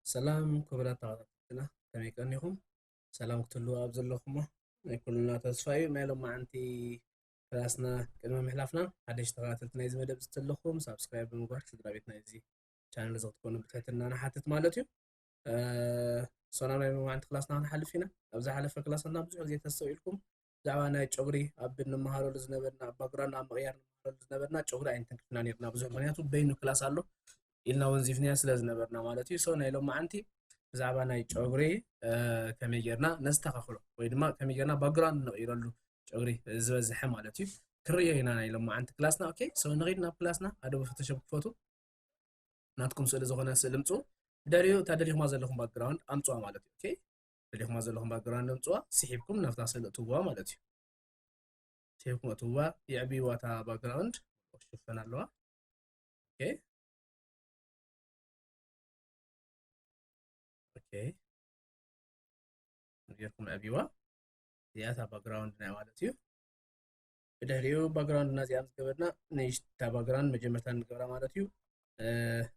ሰላም ክቡራት ተኸታተልትና፣ ከመይ ቀኒኹም? ሰላም ክትህልዉ ኣብ ዘለኹሞ ናይ ኩልና ተስፋ እዩ። ናይ ሎማዓንቲ ክላስና ቅድሚ ምሕላፍና፣ ሓደሽቲ ተኸታተልቲ ናይዚ መደብ ዝተለኹም ሳብስክራይብ ብምግባር ስድራ ቤት ናይዚ ቻነል እዚ ክትኮኑ ብትሕትና ንሓትት ማለት እዩ። ሶ ናብ ናይ ሎማዓንቲ ክላስና ክንሓልፍ ኢና። ኣብ ዝሓለፈ ክላሳትና ብዙሕ ግዜ ተስተውዒልኩም ብዛዕባ ናይ ጨጉሪ ኣብ እንመሃረሉ ዝነበርና፣ ኣብ ባክግራውንድ ኣብ ምቕያር እንመሃረሉ ዝነበርና ጨጉሪ ኣይንተንክፍና ነርና ብዙሕ፣ ምክንያቱ በይኑ ክላስ ኣሎ ኢልና ወንዚፍናዮ ስለ ዝነበርና ማለት እዩ። ሶ ናይ ሎማዓንቲ ብዛዕባ ናይ ጨጉሪ ከመይ ጌርና ነስተኻኽሎ ወይ ድማ ከመይ ጌርና ባክግራውንድ ንቕይረሉ ጨጉሪ ዝበዝሐ ማለት እዩ ክንርእዮ ኢና ናይ ሎማዓንቲ ክላስና። ኦኬ፣ ሶ ንኺድ ናብ ክላስና። ኣዶበ ፎቶሾፕ ክፈቱ፣ ናትኩም ስእሊ ዝኾነ ስእሊ ምፁ። ድሕሪኡ እታ ደሊኹማ ዘለኹም ባክግራውንድ ኣምፅዋ ማለት እዩ። ኦኬ፣ ደሊኹማ ዘለኹም ባክግራውንድ ኣምፅዋ፣ ስሒብኩም ናብታ ስእሊ እትውዋ ማለት እዩ። ስሒብኩም እትውዋ፣ የዕብይዋ እታ ባክግራውንድ፣ ሽፈን ኣለዋ። ኦኬ፣ ኦኬ፣ ጌርኩም ኣዕብይዋ። እዚኣ እታ ባክግራውንድ ናይ ማለት እዩ። ብድሕሪኡ ባክግራውንድና እዚኣ ምስ ገበርና፣ ንእሽታ ባክግራውንድ መጀመርታ ንገብራ ማለት እዩ።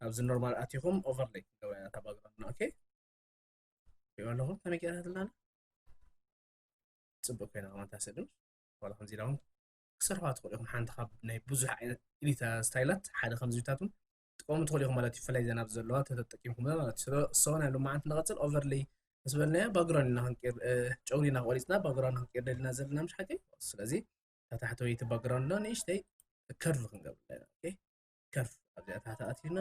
ኣብዚ ኖርማል ኣቲኹም ኦቨርሌይ ክንገብራ ኢና እታ ባክግራውንድና። ኦኬ፣ ሪኦ ኣለኹም ከመይ ገይራትልና ኣላ? ፅቡቅ ኮይና ከማን ታስእልን ዋላ ከምዚ ኢላ እውን ክሰርሖ ትኽእሉ ኢኹም። ሓንቲ ካብ ናይ ብዙሕ ዓይነት ኤዲት ስታይላት ሓደ ከምዚታት እውን ትጥቀሙ ትኽእሉ ኢኹም ማለት እዩ። ብፍላይ ዘን ኣብዚ ዘለዋ ተተጠቂምኩም ማለት እዩ። ሶ ናይ ሎማዓንቲ ንቐፅል። ኦቨርሌይ ምስ በልናዮ ባክግራውንድ ኢና ክንቅይር፣ ጨጉሪ ኢና ቆሪፅና ባክግራውንድ ክንቅይር ደሊና ዘለና ምሽ ሓቂ። ስለዚ ታሕተወይቲ ባክግራውንድና ንእሽተይ ከርቭ ክንገብር ኣለና። ኦኬ፣ ከርቭ ኣብዚኣ ታሕቲ ኣቲና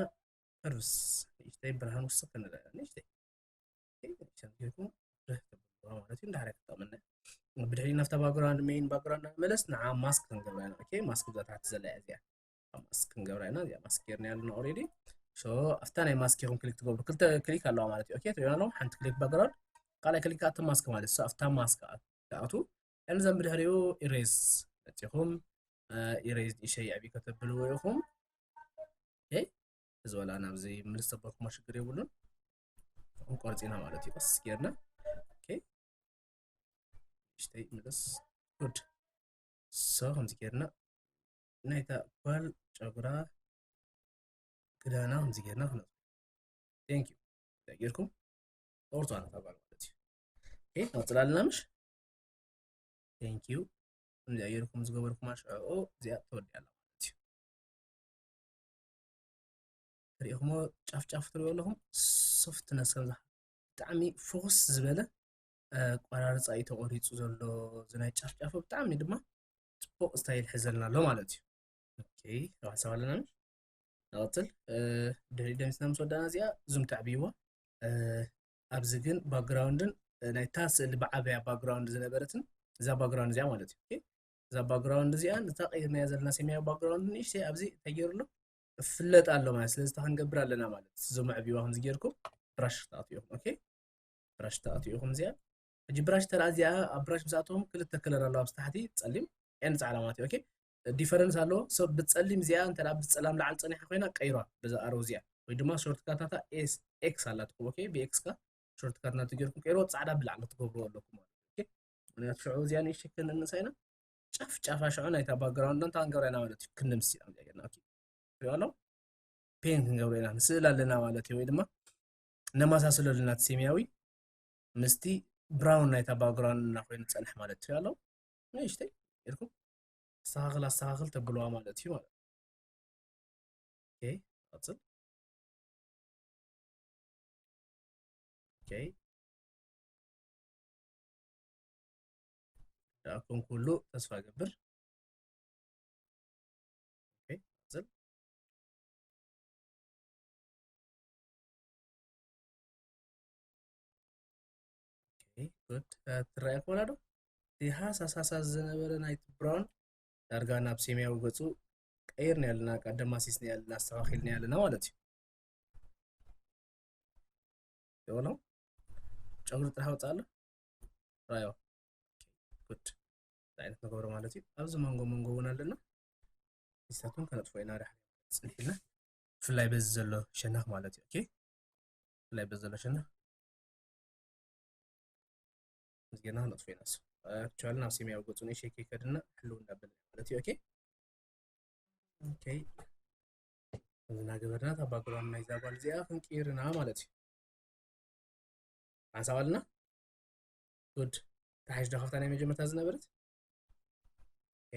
ከርቭስ ንእሽተይ ብርሃን ውስኽ ክንብላ ንእሽተይ ጌርኩም ብርህ ተብልዋ ማለት እዩ። እንዳሕሪያ ክጠቕመና እዩ። ብድሕሪ ናብታ ባክግራውንድ፣ ሜይን ባክግራውንድ መለስ ንዓ ማስክ ክንገብራ ኢና። ኦኬ፣ ማስክ ብዛ ታሕቲ ዘላ እያ እዚኣ። ማስክ ክንገብራ ኢና። እዚኣ ማስክ ጌርና ያለና ኦልሬዲ። ሶ ኣብታ ናይ ማስክ ኢኹም ክሊክ ትገብሩ። ክልተ ክሊክ ኣለዋ ማለት እዩ። ኦኬ፣ ትሪእዋ ኣለኹም። ሓንቲ ክሊክ ባክግራውንድ፣ ካልኣይ ክሊክ ኣቲ ማስክ ማለት እዩ። ሶ ኣብታ ማስክ ኣት-፣ ትኣቱ። እምዘን ብድሕሪኡ ኢሬዝ መፂኹም፣ ኢሬዝ ንእሸይ የዕቢ ከተብልዎ ኢኹም። ኦኬ፣ እዚ ወላ ናብዚ ምልስ ተበልኩሞ ሽግር የብሉን። ክንቆርፅ ኢና ማለት እዩ። ቀስ ጌርና። ኦኬ፣ ንእሽተይ ምልስ። ጉድ። ሶ ከምዚ ጌርና ናይታ ጓል ጨጉራ ክዳና ከምዚ ጌርና ክነጥፎ። ቴንክ ዩ። እንታይ ጌርኩም? ቁርቷ ናታ ጓል ማለት እዩ። ኦኬ፣ ንቕፅል ኣለና ምሽ? ቴንክ ዩ። ከምዚኣ ጌርኩም ዝገበርኩማ ሽዑ እዚኣ ተወዲኣ ኣላ ማለት እዩ። ሪኢኹሞ ጫፍ ጫፍ ትሪእዎ ኣለኹም? ሶፍትነስ ከምዚ ብጣዕሚ ፎኩስ ዝበለ፣ እ፣ ኣቆራርፃ እዩ ተቆሪፁ ዘሎ። እዚ ናይ ጫፍ ጫፉ ብጣዕሚ ድማ ፅቡቅ ስታይል ሒዘልና ኣሎ ማለት እዩ። ኦኬ፣ ተዋሕሳብ ኣለና ምሽ? ንቐፅል። እ፣ ድሕሪ ደሚስና ምስ ወዳእና እዚኣ ዙም ተዕብይዋ። እ፣ ኣብዚ ግን ባክግራውንድን፣ እ፣ ናይታ ስእሊ ብዓበያ ባክግራውንድ ዝነበረትን እዛ ባክግራውንድ እዚኣ ማለት እዩ። ኦኬ፣ እዛ ባክግራውንድ እዚኣ ነታ ቀይርናያ ዘለና ሰማያዊ ባክግራውንድ ንእሽተይ ኣብዚ እንታይ ገይሩ ኣሎ? ክፍለጥ ኣሎ ማለት። ስለዚ እንታይ ክንገብር ኣለና ማለት? ዙም ኣዕብይዋ ከምዚ ጌርኩም ብራሽ ክትኣትዉ ኢኹም። ኦኬ፣ ብራሽ ትኣትዉ ኢኹም እዚኣ። ሕጂ ብራሽ ተራ እዚኣ ኣብ ብራሽ ምስ ኣተኹም ክልተ ከለር ኣለዋ፣ ኣብዚ ታሕቲ ጸሊም ኤንድ ጻዕዳ ማለት እዩ። ኦኬ፣ ዲፈረንስ ኣለዎ። ሶ ብጸሊም እዚኣ እንተ ደኣ ብጸላም ላዕሊ ጸኒሓ ኮይና ቀይሯ በዛ ኣሮ እዚኣ፣ ወይ ድማ ሾርትካት ናታ ኤስ ኤክስ ኣላትኩም። ኦኬ፣ ብኤክስ ካ ሾርትካት ናቱ ጌርኩም ቀይርዎ፣ ጻዕዳ ብላዕሊ ትገብርዎ ኣለኩም ማለት እዩ። ኦኬ፣ ምክንያቱ ሽዑ እዚኣ ንእሽተይ ከነንእሳ ኢና። ጫፍ ጫፋ ሽዑ ናይታ ባክግራውንድ እንታይ ክንገብራ ኢና ማለት እዩ? ክንምስ ኢና እዚኣ ጌርና። ኦኬ፣ ትሪኦ ኣሎ? ፔን ክንገብሮ ኢና። ንስእል ኣለና ማለት እዩ፣ ወይ ድማ ነመሳስለሉ ናቲ ሰማያዊ ምስቲ ብራውን ናይታ ባክግራውንድ እና ኮይኑ ዝጸንሕ ማለት እዩ ኣሎ። ንእሽተይ ኢልኩም ኣስተኻኽል፣ ኣስተኻኽል ተብልዋ ማለት እዩ ማለት እዩ። ኦኬ፣ ቀጽል። ኦኬ፣ ደኣ ኮንኩ ኩሉ ተስፋ እገብር። ኦኬ፣ ቀጽል። ኦኬ፣ ጉድ። እ፣ ትረኣየኩም ኣላ ዶ? እቲ ሃሳስ ሃሳስ ዝነበረ ናይቲ ብራውን ዳርጋ ናብ ሰማያዊ ገጹ ቀይርና ያለና፣ ቃ ደማሲስና ያለና፣ ኣስተኻኺልና ያለና ማለት እዩ። ይበሎ፣ ጨጉሪ ጥራሕ ወጻእ ኣሎ። ራዮ። ጉድ። እንታይ ዓይነት ንገብሮ ማለት እዩ? ኣብዚ መንጎ መንጎ እውን ኣለና። ንሳቶም ከነጥፎ ኢና ድሓር ጽንሕ ኢልና። ብፍላይ በዚ ዘሎ ሸነኽ ማለት እዩ። ኦኬ፣ ብፍላይ በዚ ዘሎ ሸነኽ። እዚ ጌርና ከነጥፎ ኢና። ኣክቹዋሊ ናብ ሰማያዊ ገጹ ንእሸይ ከይከድና ሕልው እንዳበልና ማለት እዩ። ኦኬ፣ ኦኬ። እዚ እናገበርና እታ ባክግራውንድ ናይዛ ጓል እዚኣ ክንቅይር ኢና ማለት እዩ። ሓንሳብ ኣለና። ጉድ። ተሓሽ ዶ ካብታ ናይ መጀመርታ ዝነበረት? ኦኬ።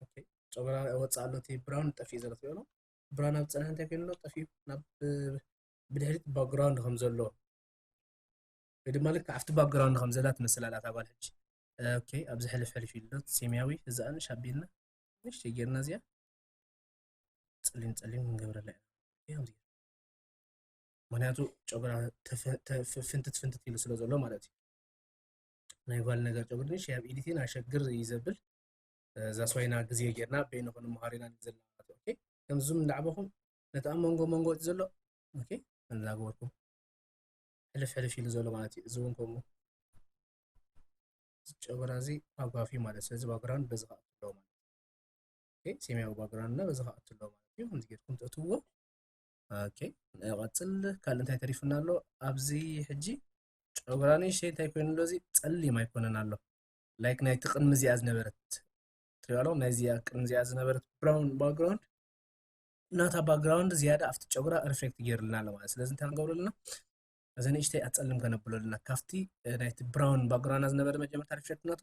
ኦኬ። ጨጉራ ወፃእ ኣሎ፣ እቲ ብራውን ጠፊኡ ዘሎ ትሪኦ ኣሎ። ብራውን ኣብ ፀንሐ እንታይ ኮይኑ ኣሎ? ጠፊኡ ናብ ብድሕሪት ባክግራውንድ ከም ዘሎ፣ ወይ ድማ ልክዕ ኣብቲ ባክግራውንድ ከም ዘላ ትመስል ኣላ እታ ጓል ሕጂ። ኦኬ። ኣብዚ ሕልፍ ሕልፍ ኢሉ ኣሎ፣ ሰማያዊ እዛ ንእሽ ኣቢልና ንእሽተይ ጌርና እዚኣ ፀሊም ፀሊም ክንገብረላ ኢና። ከምዚ። ምክንያቱ ጨጉራ ተፈ- ተፍ- ፍንትት ፍንትት ኢሉ ስለ ዘሎ ማለት እዩ። ናይ ጓል ነገር ጨጉሪ ንእሽተይ ኣብ ኤዲቲን ኣሸግር እዩ ዘብል። እዛ ስዋይና ግዜ ጌርና በይኑ ክንመሃር ኢና ዘለና ማለት እዩ። ኦኬ። ከም ዙም እንዳዕበኹም ነቲ ኣብ መንጎ መንጎ እቲ ዘሎ፣ ኦኬ፣ እናገበርኩም ሕልፍ ሕልፍ ኢሉ ዘሎ ማለት እዩ። እዚ እውን ከምኡ። እዚ ጨጉራ እዚ ጓፊ ማለት፣ ስለዚ ባክግራውንድ በዚ ከኣ ኣለዎ ማለት እዩ። ኦኬ፣ ሰማያዊ ባክግራውንድ እና በዚ ከኣ ኣለዎ ማለት እዩ። ከምዚ ጌርኩም ተእትዎ። ኦኬ፣ ንቐጽል። ካልእ እንታይ ተሪፉና ኣሎ? ኣብዚ ሕጂ ጨጉራ ንእሽተይ እንታይ ኮይኑ ኣሎ? እዚ ጸሊም ኣይኮነን ኣሎ። ላይክ ናይቲ ቅድሚ እዚኣ ዝነበረት ትሪኦ ኣለኹም፣ ናይዚኣ ቅድሚ እዚኣ ዝነበረት ብራውን ባክግራውንድ ናታ ባክግራውንድ ዝያዳ ኣብቲ ጨጉራ ሪፍሌክት ገይሩልና ኣሎ ማለት። ስለዚ እንታይ ክንገብሮ ኣለና? እዚ ንእሽተይ ኣጸልም ከነብሎ ኣለና። ካብቲ፣ እ፣ ናይቲ ብራውን ባክግራውንድ ዝነበረ መጀመርታ ሪፍሌክት ናቱ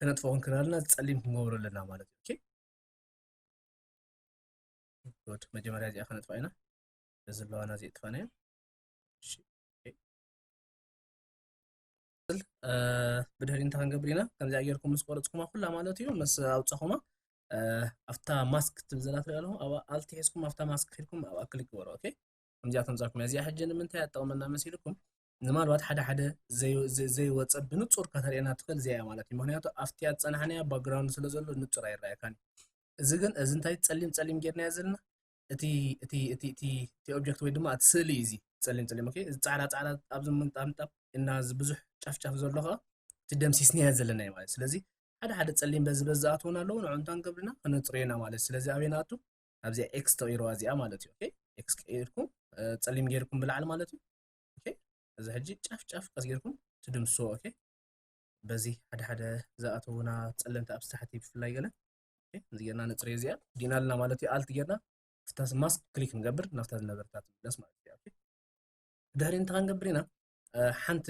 ከነጥፍኦ ክንክእል ኣለና፣ ጸሊም ክንገብሮ ኣለና ማለት እዩ። ኦኬ። ጉድ። መጀመርያ እዚኣ ከነጥፋ ኢና። እዚ ኣለዋና እዚ የጥፋናዮ። እሺ። ኦኬ። እ፣ ብድሕሪ እንታይ ክንገብር ኢና? ከምዚኣ ጌርኩም ምስ ቆረጽኩማ ኩላ ማለት እዩ፣ ምስ ኣውጻኹማ፣ እ፣ ኣብታ ማስክ ትብል ዘላ ትሪኣ ኣለኹም፣ ኣብኣ ኣልት ሒዝኩም ኣብታ ማስክ ኬድኩም ኣብኣ ክሊክ ግበሩ። ኦኬ። ከምዚኣ ተምጻኩም እያ። እዚኣ ሕጂ ንምንታይ እያ ትጠቕመና መሲልኩም? ምናልባት ሓደ ሓደ ዘይ-፣ ዘይ-፣ ዘይወጸ ብንጹር ከተርእየና ትኽእል እዚኣ እያ ማለት እዩ። ምክንያቱ ኣብቲ ኣጸናሕናያ ባክግራውንድ ስለ ዘሎ ንጹር ኣይረኣየካን እዩ። እዚ ግን፣ እዚ እንታይ ጸሊም ጸሊም ጌርናዮ ዘለና? እቲ፣ እቲ፣ እቲ፣ እቲ፣ እቲ ኦብጀክት ወይ ድማ እቲ ስእሊ እዩ እዚ ጸሊም ጸሊም። ኦኬ፣ እዚ ጻዕዳ ጻዕዳ ኣብዚ ምንጣብ ምንጣብ እና እዚ ብዙሕ ጫፍ ጫፍ ዘሎ ኸኣ እቲ ደምሲስናዮ ዘለና እዩ ማለት። ስለዚ ሓደ ሓደ ጸሊም በዚ በዚ ዝኣትዉና ኣለዉ፣ ንዕኡ እንታይ ክንገብር ኢና? ከነጽርዮ ኢና ማለት። ስለዚ ኣበይ ንኣቱ? ኣብዚኣ ኤክስ ተቕይርዋ እዚኣ ማለት እዩ። ኦኬ፣ ኤክስ ቀይርኩም፣ እ፣ ጸሊም ጌርኩም ብላዕሊ ማለት እዩ። ኦኬ፣ እዚ ሕጂ ጫፍ ጫፍ ቀስ ጌርኩም ትድምስዎ። ኦኬ፣ በዚ ሓደ ሓደ ዝኣተዉና ጸለምቲ ኣብ ታሕቲ ብፍላይ ገለ። ኦኬ፣ እዚ ጌርና ነጽርዮ እዚኣ። ዲና ኣለና ማለት እዩ፣ ኣልት ጌርና ኣብታ ማስክ ክሊክ ንገብር፣ ናብታ ዝነበረታ ትምለስ ማለት እዩ። ኦኬ፣ ድሕሪ እንታይ ክንገብር ኢና? እ፣ ሓንቲ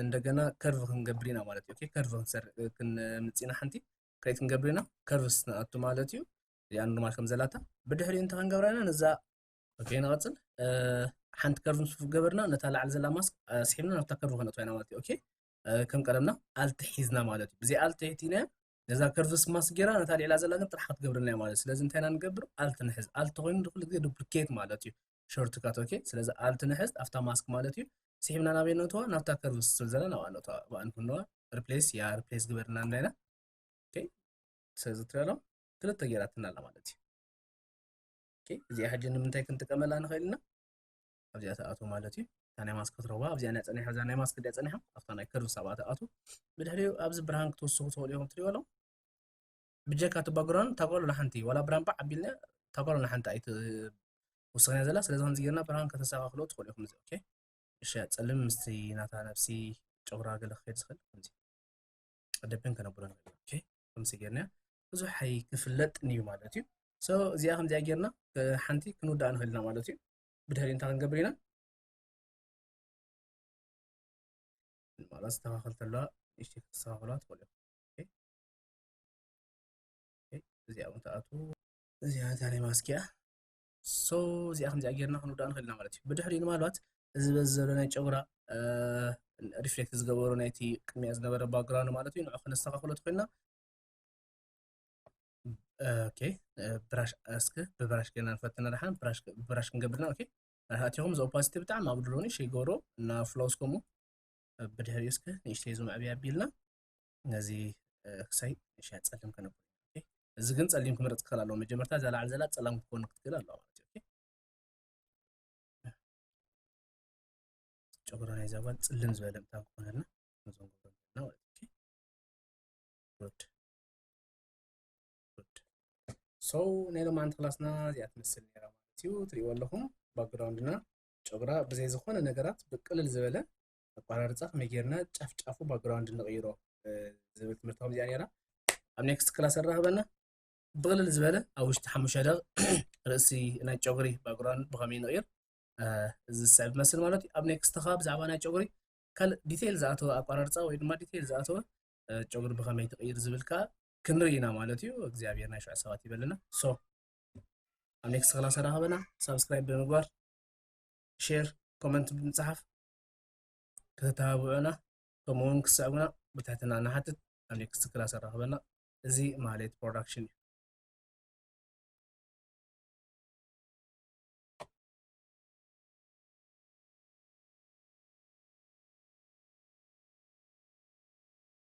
እንደገና ከርቭ ክንገብር ኢና ማለት እዩ። ኦኬ፣ ከርቭ ክንሰር-፣ ክንምጽእ ኢና፣ ሓንቲ ክሬት ክንገብር ኢና። ከርቭስ ንኣቱ ማለት እዩ። እዚኣ ኖርማል ከም ዘላታ። ብድሕሪኡ እንታይ ክንገብራ ኢና? ነዛ፣ ኦኬ፣ ንቐጽል። እ፣ ሓንቲ ከርቭ ምስ ገበርና ነታ ላዕሊ ዘላ ማስክ፣ እ፣ ስሒብና ናብታ ከርቭ ከነጥፋ ኢና ማለት እዩ። ኦኬ፣ እ፣ ከም ቀደምና ኣልት ሒዝና ማለት እዩ። ብዘይ ኣልት ሒዝናያ ነዛ ከርቭስ ማስክ ጌራ ነታ ልዕላ ዘላ ግን ጥራሕ ክትገብረልና እያ ማለት እዩ። ስለዚ እንታይ ኢና ንገብር? ኣልት ንሕዝ። ኣልት ኮይኑ ኩሉ ግዜ ዱፕሊኬት ማለት እዩ። ሾርትካት። ኦኬ፣ ስለዚ ኣልት ንሕዝ ኣብታ ማስክ ማለት እዩ። ስሒብና ናበይ ነእትዋ? ናብታ ከርቭስ ትብል ዘላ ናብኣ ነእትዋ። ብኣን ክንዋ ሪፕሌስ፣ ያ ሪፕሌስ ግበርና እንዳይና። ኦኬ፣ ስለዚ ትሪኦ ኣሎ ክልተ ጌራትና ኣላ ማለት እዩ። ኦኬ፣ እዚኣ ሕጂ ንምንታይ ክንጥቀመላ ንኽእል ኢና? ኣብዚኣ ትኣትዉ ማለት እዩ። እታ ናይ ማስክ ክትረኽቡዋ፣ ኣብዚኣ ናይ ጸኒሓ፣ እዛ ናይ ማስክ ድያ ጸኒሓ? ኣብታ ናይ ከርቭስ ኣብኣ ትኣትዉ። ብድሕሪኡ ኣብዚ ብርሃን ክትውስኹ ትኽእሉ ኢኹም፣ ትሪእዎ ኣለኹም። ብጀካ እቲ ባክግራውንድ እታ ጓል ወላ ሓንቲ፣ ዋላ ብርሃን ባዕ ኣቢልና፣ እታ ጓል ወላ ሓንቲ ኣይትውስኽን እያ ዘላ። ስለዚ ከምዚ ጌርና ብርሃን ከተስተኻኽልዎ ትኽእሉ ኢኹም። እዚ ኦኬ። እሺ፣ ጸልም ምስቲ ናታ ነብሲ ጨጉራ ገለ ክኸይድ ዝኽእል ከምዚ። ደብን ከነብሎ ንኽእል። ኦኬ፣ ከምዚ ጌርና ብዙሕ ኣይክፍለጥን እዩ ማለት እዩ። ሶ እዚኣ ከምዚኣ ጌርና፣ እ፣ ሓንቲ ክንውዳእ ንኽእል ኢና ማለት እዩ። ብድሕሪ እንታይ ክንገብር ኢና? ማለት ዝተኻኸል ተለዋ ንእሽተይ ክተስተኻኸልዋ ትኽእሉ ኢኹም። ኦኬ። ኦኬ፣ እዚኣ እውን ትኣቱ። እዚኣ እታ ናይ ማስክ እያ። ሶ እዚኣ ከምዚኣ ጌርና ክንውዳእ ንኽእል ኢና ማለት እዩ። ብድሕሪኡ ምናልባት እዚ በዚ ዘሎ ናይ ጨጉራ፣ እ፣ ሪፍሌክት ዝገበሩ ናይቲ ቅድሚኣ ዝነበረ ባክግራውንድ ማለት እዩ። ንዑ ከነስተኻኽሎ ተኾይንና፣ ኦኬ፣ እ፣ ብራሽ እስኪ ብብራሽ ጌርና ንፈትና ደሓን። ብራሽ፣ ብራሽ ክንገብርና። ኦኬ፣ ኣቲኹም እዚ ኦፓሲቲ ብጣዕሚ ኣጉድሎ፣ ንእሽተይ ገብሮ እና ፍሎውስ ከምኡ። ብድሕሪኡ እስኪ ንእሽተይ ዙም ዕብይ ኣቢልና ነዚ፣ እ፣ ክሳይ ንእሽተይ ጸሊም ከነብሎ። ኦኬ፣ እዚ ግን ጸሊም ክምረጽ ክኽእል ኣለዎ። መጀመርታ እዛ ላዕሊ ዘላ ጸላም ክትኮን ክትክእል ኣለዋ ማለት እዩ። ኦኬ፣ ጨጉራ ናይዛ ጓል ጽልም ዝበለ ምታን ክኾነልና ነዞም ገብሮ ዘለና ማለት እዩ። ኦኬ፣ ጉድ። ጉድ። ሶ ናይ ሎማዓንቲ ክላስና እዚኣ ትመስል ነይራ ማለት እዩ። ትሪእዎ ኣለኹም ባክግራውንድና ጨጉራ ብዘይ ዝኾነ ነገራት ብቅልል ዝበለ ኣቋራርፃ ከመይ ጌርና ጫፍ ጫፉ ባክግራውንድ ንቕይሮ፣ እ፣ ዝብል ትምህርቲ ከምዚኣ ነይራ። ኣብ ኔክስት ክላስ ኣራኽበና። ብቕልል ዝበለ ኣብ ውሽጢ ሓሙሽተ ደቂቕ ርእሲ ናይ ጨጉሪ ባክግራውንድ ብኸመይ ንቕይር፣ እ፣ እዚ ዝስዕብ መስል ማለት እዩ። ኣብ ኔክስት ኸኣ ብዛዕባ ናይ ጨጉሪ ካልእ ዲቴይል ዝኣተወ ኣቋራርፃ ወይ ድማ ዲቴይል ዝኣተወ ጨጉሪ ብኸመይ ትቕይር ዝብል ከዓ ክንርኢ ኢና ማለት እዩ። እግዚኣብሔር ናይ ሽዑ ሰባት ይበልና። So ኣብ ኔክስት ክላስ ኣራኸበና። ሳብስክራይብ ብምግባር፣ ሼር፣ ኮመንት ብምፅሓፍ ከተተባብዑና ከምኡ እውን ክስዕቡና ብትሕትና ንሓትት። ኣብ ኔክስት ክላስ ኣራኸበና። እዚ ማህሌት ፕሮዳክሽን እዩ።